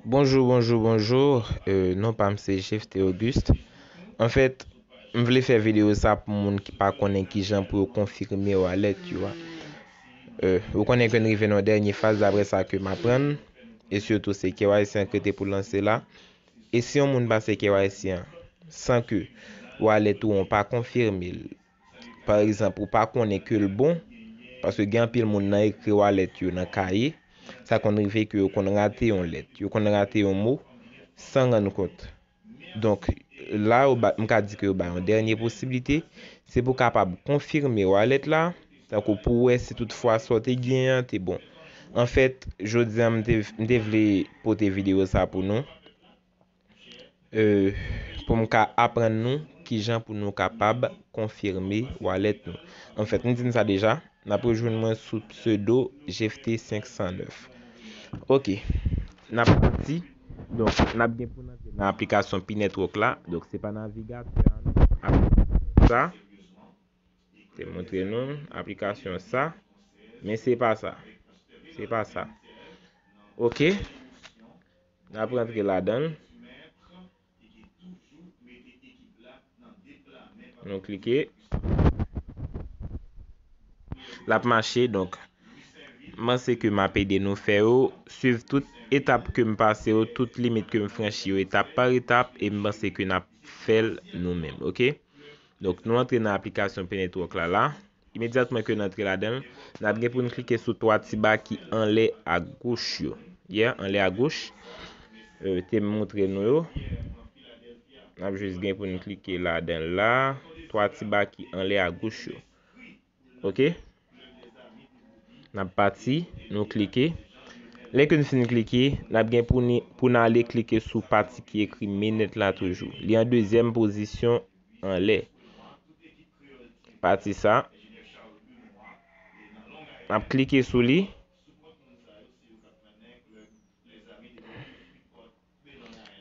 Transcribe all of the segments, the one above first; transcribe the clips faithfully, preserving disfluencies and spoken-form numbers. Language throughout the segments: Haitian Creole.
Bonjou, bonjou, bonjou. Euh, non pa m se Jephté Auguste. Anfèt, m vle fè videyo sa pou moun ki pa konnen kijan pou yo konfime wallet yo a. Euh, ou konnen ke n rive nan dènye faz daprè sa ke m aprann, e sitou se K Y C an k rete pou lanse la. E si yon moun pase K Y C an san ke wallet ou an pa konfime l, pa egzanp, ou pa konnen ke l bon, paske gen anpil moun nan ekri wallet yo nan kaye, sa konn rive ke yo konn rate yon lèt, yo konn rate yon mo, san rann kont. Donk, la, yo ba, m ka di ke yo bay yon dènye posiblite, se pou kapab konfime wallet la, tankou pou wè si toutfwa sa w te gen an te bon. Anfèt, jodi a, m te, m te vle pote videyo sa pou nou. Euh, pou m ka aprann nou kijan pou nou kapab konfime wallet nou. Anfèt, m di n sa deja, n ap rejwenn mwen sou pseudo Jephté senk san nèf. Ok, n ap pati. Donk, n ap gen pou n antre nan aplikasyon Pi Network la. Donk, se pa navigatè a non. Aplikasyon sa. Te montre nou aplikasyon sa, men se pa sa. Se pa sa. Ok. N ap rantre ladan l. Nou klike. L ap mache, donk, m panse ke m ap ede nou fè yo. Swiv tout etap ke m pase yo, tout limit ke m franchi yo, etap pa etap, e m panse ke n ap fè l nou menm, ok? Donk, nou antre nan aplikasyon Pi Network la, la. Imedyatman ke n antre ladan l, n ap gen pou n klike sou twa ti ba ki anlè agoch yo. Yeah, anlè agoch. Euh, te montre nou yo. N ap jis gen pou n klike ladan l la. Twa ti ba ki anlè agoch yo. Ok? N ap pati, nou klike. Lè ke n fin klike, n ap gen pou ni, pou n ale klike sou pati ki ekri mainnet la toujou. Li an dezyèm pozisyon anlè. Pati sa. N ap klike sou li.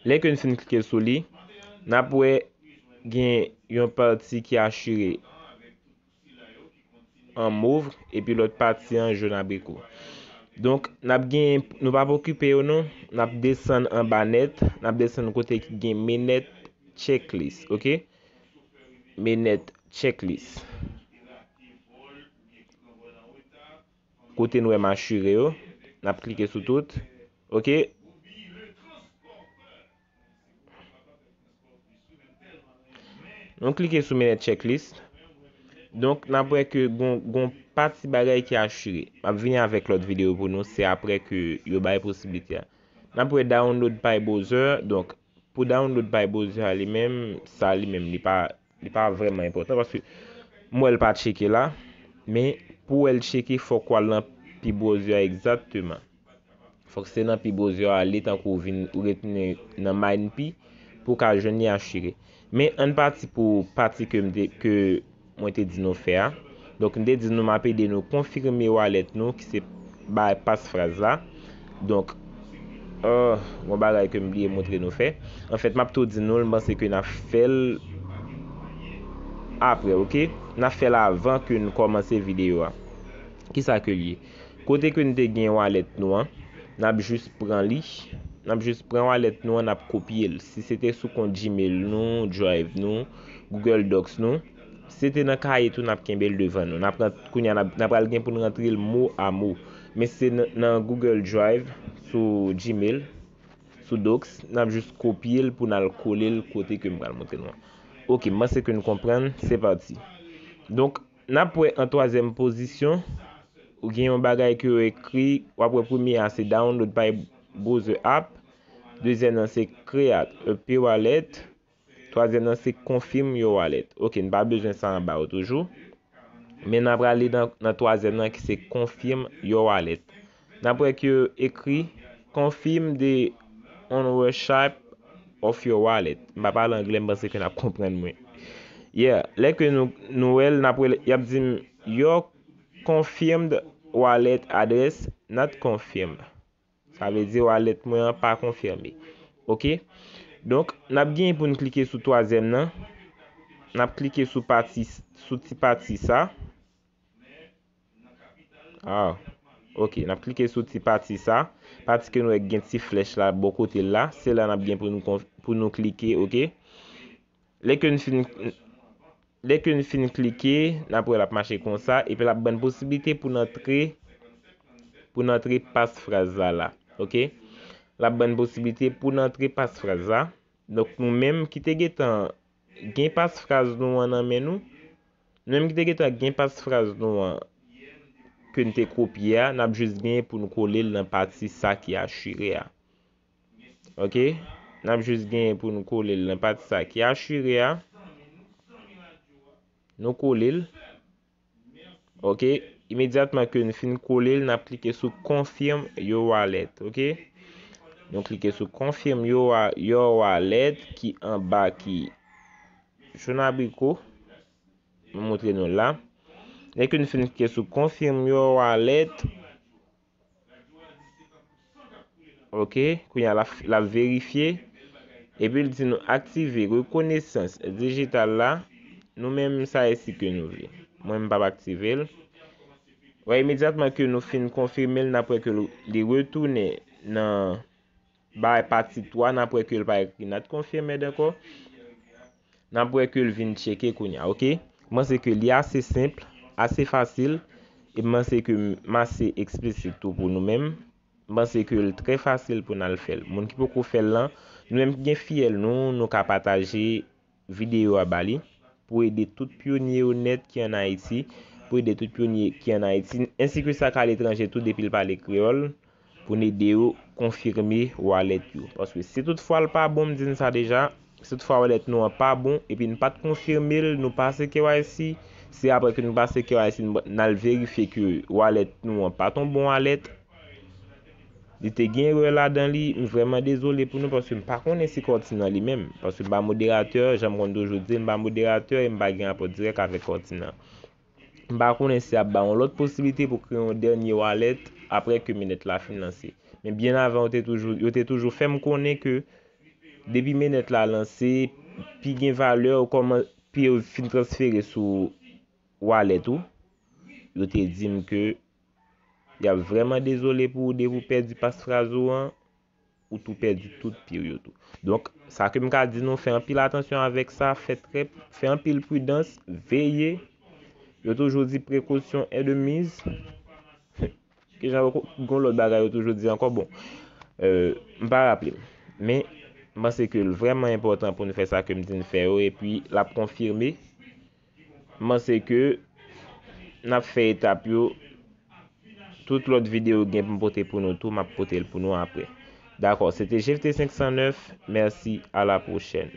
Lè ke n fin klike sou li, n ap wè gen yon pati ki achire an mov, epi lòt pati an jòn abriko. Donk, n ap gen, nou p ap okipe yo non, n ap desann anba nèt, n ap desann kote ki gen mainnet checklist, ok? Mainnet checklist. Kote nou wè m achire yo, n ap klike sou tout, ok? Nou klike sou mainnet checklist. Donk, n ap wè ke gon, gon pati bagay ki achire. M ap vini avèk lòt videyo pou nou, se apre ke yo bay posiblite a. N ap wè download Pi Browser. Donk, pou download Pi Browser a li menm, sa li menm, li pa, li pa vrèman enpòtan paske m wè l pa tcheke la. Men, pou wè l tcheke, fòk w al nan Pi Browser a egzakteman. Fòk se nan Pi Browser a ale, tankou w vin, ou retounen nan MinePi pou w ka jwenn li achire. Men ann pati pou pati ke m te, ke mwen te di nou fè a. Donk, m te di nou m ap ede nou konfime wallet nou, ki se bay pasfraz la. Donk, euh, yon bagay ke m bliye montre nou fè. Anfèt, m ap tou di nou l, m panse ke n ap fè l apre, ok? N ap fè l avan ke n kòmanse videyo a. Kisa ke l ye? Kote ke n te gen wallet nou an, n ap jis pran li, n ap jis pran wallet nou an, n ap kopye l. Si se te sou kont Gmail nou, Drive nou, Google Docs nou, si se te nan kaye tou, n ap kenbe l devan nou. N ap rant-, kounye a, n ap, n ap pral gen pou n rantre l mo a mo. Men se nan, nan Google Drive, sou Gmail, sou Docs, n ap jis kopye l pou n al kole l kote ke m pral montre nou an. Ok, m panse ke n konprann, se pati. Donk, n ap wè an twazyèm pozisyon, ou gen yon bagay ke yo ekri, w ap wè premye a se download Pi Browser app, dezyèm nan se create a Pi wallet, twazyèm nan se confirm your wallet. Ok, n pa bezwen sa anba yo toujou. Men n ap prale nan, nan twazyèm nan ki se confirm your wallet. N ap wè ke yo ekri confirm the ownership of your wallet. M pa pale anglè, m panse ke n ap konprann mwen. Yeah, lè ke nou, nou wè l, n ap wè l, y ap di m, your confirmed wallet address not confirmed. Sa vle di wallet mwen an pa konfime. Ok? Donk, n ap gen pou n klike sou twazyèm nan. N ap klike sou pati, sou ti pati sa. Ah. Ok, n ap klike sou ti pati sa. Pati ke nou wè gen ti flèch la bò kote l la. Se la n ap gen pou nou, pou nou klike, ok? Lè ke n fin, lè ke n fin klike, n ap wè l ap mache konsa, epi l ap ban n posiblite pou n antre, pou n antre pasfraz la la, ok? L ap ban n posiblite pou n antre pasfraz la. Donk, nou menm ki te gentan gen pasfraz nou an nan men nou, nou menm ki te gentan gen pasfraz nou an ke n te kopye a, n ap jis genyen pou n kole l nan pati sa ki asire a. Ok? N ap jis genyen pou n kole l nan pati sa ki asire a. Nou kole l. Ok? Imedyatman ke n fin kole l, n ap klike sou Confirm Your Wallet. Ok? Nou klike sou Confirm Your Wa-, Your Wallet ki anba ki jòn abriko. Mwen montre nou la. Lè ke n fin klike sou Confirm Your Wallet, ok, kounye a l ap, l ap verifye. Epi l di nou aktive rekonesans dijital la. Nou menm sa isi ke nou vle. Mwen m p ap aktive l. Wè, imedyatman ke nou fin konfime l, n ap wè ke l, li retounen nan bay pati twa, n ap wè ke l pa ekri Not Confirmed ankò. N ap wè ke l vin tcheke kounye a, ok? M panse ke li ase senp, ase fasil, e m panse ke m ase eksplisit tou pou nou menm. M panse ke l trè fasil pou n al fè l. Moun ki poko fè l lan, nou menm ki gen fiyèl nou, nou ka pataje videyo a ba li, pou ede tout pyonye yo nèt ki ann Ayiti, pou ede tout pyonye ki ann Ayiti, ensi ke sa k aletranje tou depi l pale kreyòl, pou n ede yo konfime wallet yo. Paske si toutfwa l pa bon, m di n sa deja, si toutfwa wallet nou an pa bon, epi n pa t konfime l, nou pase K Y C, se apre ke nou pase K Y C, n, n al verifye ke wallet nou an pa t yon bon wallet, li te gen erè ladan li, m vrèman dezole pou nou, paske m pa konnen si Cortina li menm, paske m pa moderatè, jan m konn toujou di l, m pa moderatè e m pa gen rapò dirèk avèk Cortina. M pa konnen si y ap ba yon lòt posiblite pou kreye yon dènye wallet apre ke mainnet la fin lanse. Men byen avan, yo te toujou, yo te toujou fè m konnen ke depi mainnet la lanse, pi gen valè ou kòman, pi yo fin transfere sou wallet ou, yo te di m ke y ap vrèman dezole pou ou depi w pèdi pasfraz ou an, ou tou pèdi tout pi w yo tou. Donk, sa ke m ka di nou, fè anpil atansyon avèk sa, fè trè, fè anpil pridans, veye. Yo toujou di précaution est de mise. Kijan yo ko-, gon lòt bagay yo toujou di ankò, bon, euh, m pa raple m. Men, m panse ke l vrèman enpòtan pou n fè sa ke m di n fè yo, epi l ap konfime. M panse ke n ap fè etap yo. Tout lòt videyo gen pou m pote pou nou tou, m ap pote l pou nou apre. Dakò, se te G F T senk san nèf. Mèsi, a la pwochèn.